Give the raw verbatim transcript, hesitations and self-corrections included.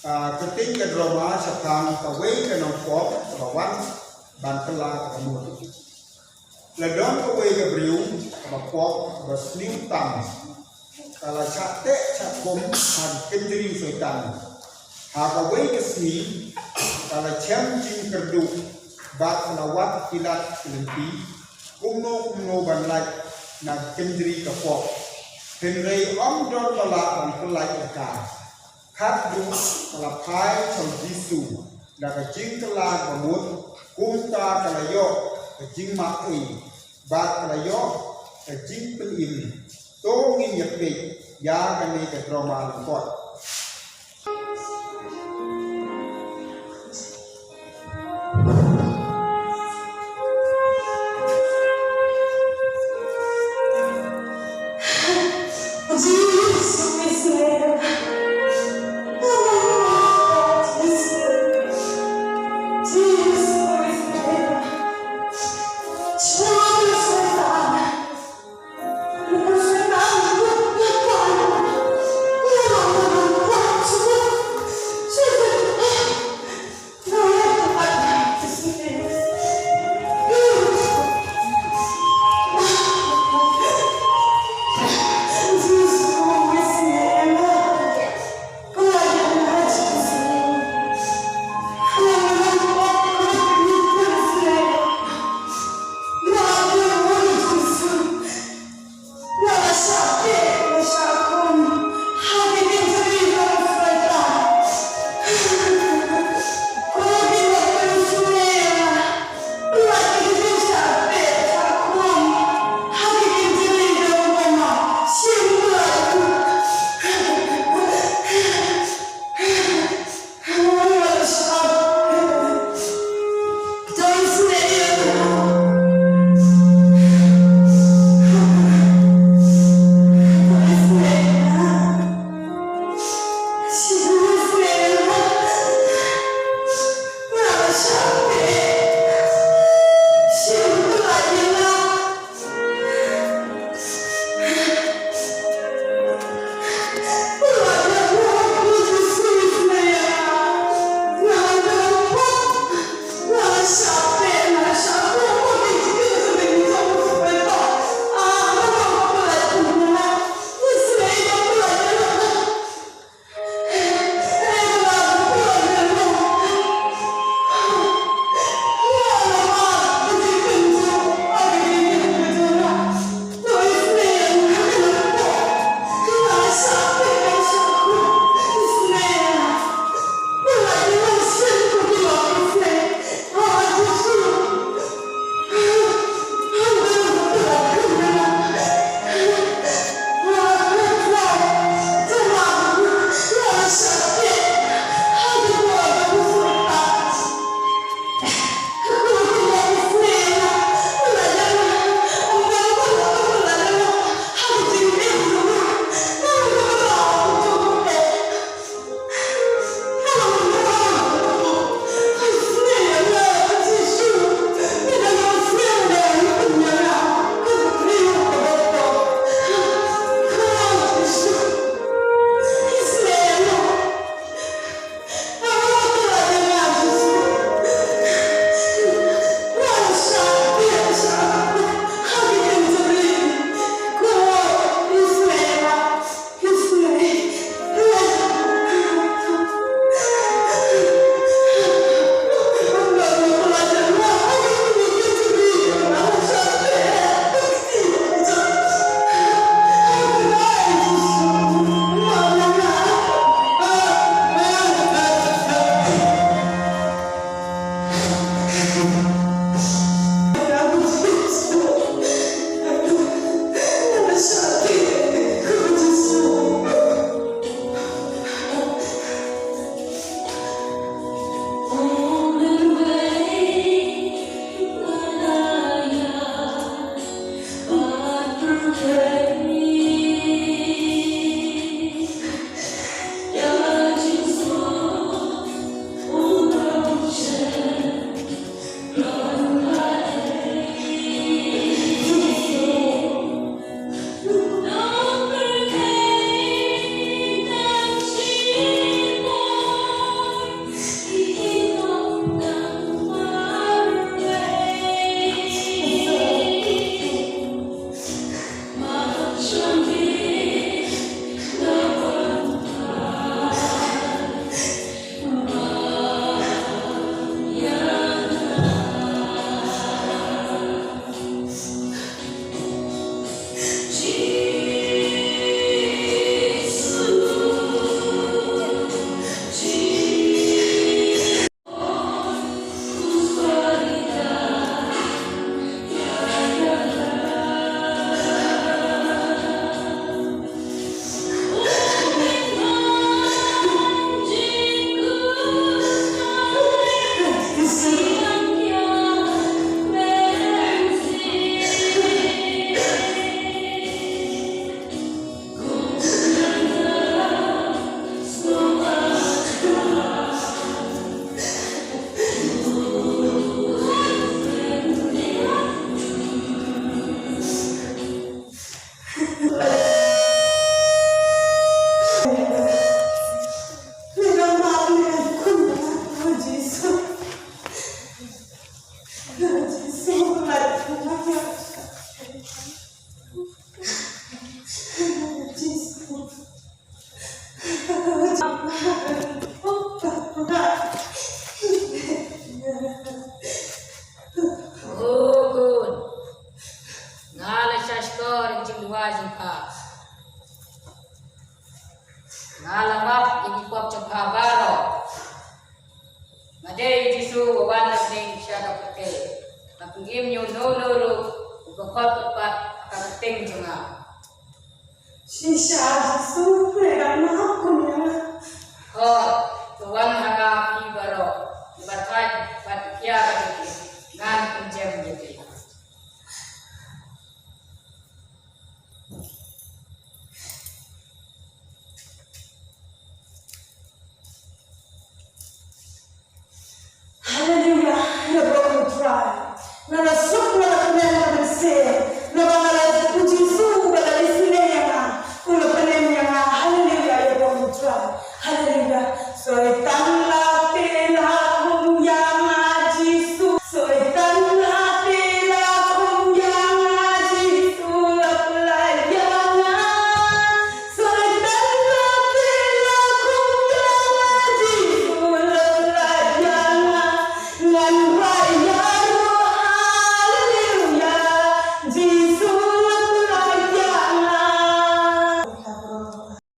Ah, ka tei ka drama shaphang kawei ka nongpop kaba wan ban kylla kaba mut. La don kawei ka briew kaba pop kaba sniew tam. Ka la shah teh shah kum ha ka kynjri u Soitan. Ha kawei ka sngi ka la shem jingkyrduh bad ka la wad kilat ki lynti kumno kumno ban lait na ka kynjri ka pop. Hynrei ym don ba lah ban pyllait ïa ka. Khatduh ka la phai sha u Jisu da ka jingkylla ba mut, kumta ka la ïoh ka jingmap ei bad ka la ïoh ka jingpynim. To ngin ïa peit ïa kane ka drama lyngkot. Nga la map ïa ki pop jong pha baroh. Nga dei ïa u Jisu uba wan na bneng sha ka pyrthei. Nga pynim ïa uno uno ruh uba khot pat pat ha ka kyrteng jong nga. Shisha Jisu, pynlong map